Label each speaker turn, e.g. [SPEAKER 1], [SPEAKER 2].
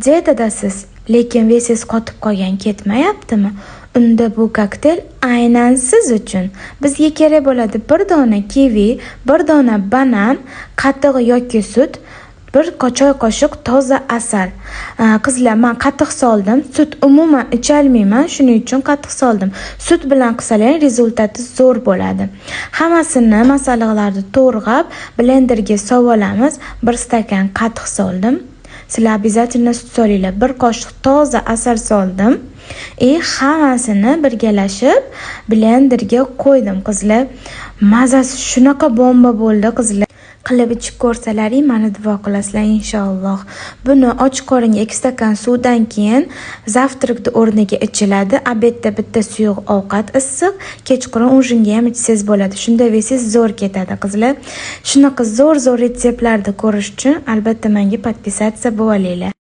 [SPEAKER 1] Dietadasiz, lekin вес ingiz qotib qolgan, ketmayaptimi? Unda bu kokteyl aynan siz uchun. Bizga kerak bo'ladi bir dona kivi, bir dona banan, qatiq yoki sut, bir choy qoshiq toza asal. Qizlar, man qatiq soldim. Sut umuman icholmayman, shuning uchun qatiq soldim. Sut bilan qilsalar, результат i zo'r bo'ladi. Hammasini masalliqlarni to'g'rab, blenderga solib. Bir stakan qatiq soldim. Sizlar обязательно sut solinglar. Bir qoshiq toza asal soldim. И hammasini birgalashib blenderga qo'ydim, qizlar. Mazasi shunaqa bomba bo'ldi, qizlar. Qilib ichib ko'rsalaring, mani duo qilasizlar, inshaalloh. Buni och qoringa 2 stakan suvdan keyin завтрак ni o'rniga ichiladi. Обед da bitta suyuq ovqat issiq, kechqurun ужин ga ham ichsangiz bo'ladi. Shunda вес ingiz zo'r ketadi, qizlar. Shunaqa zo'r-zo'r retseptlarni ko'rish uchun albatta menga подписаться bo'linglar.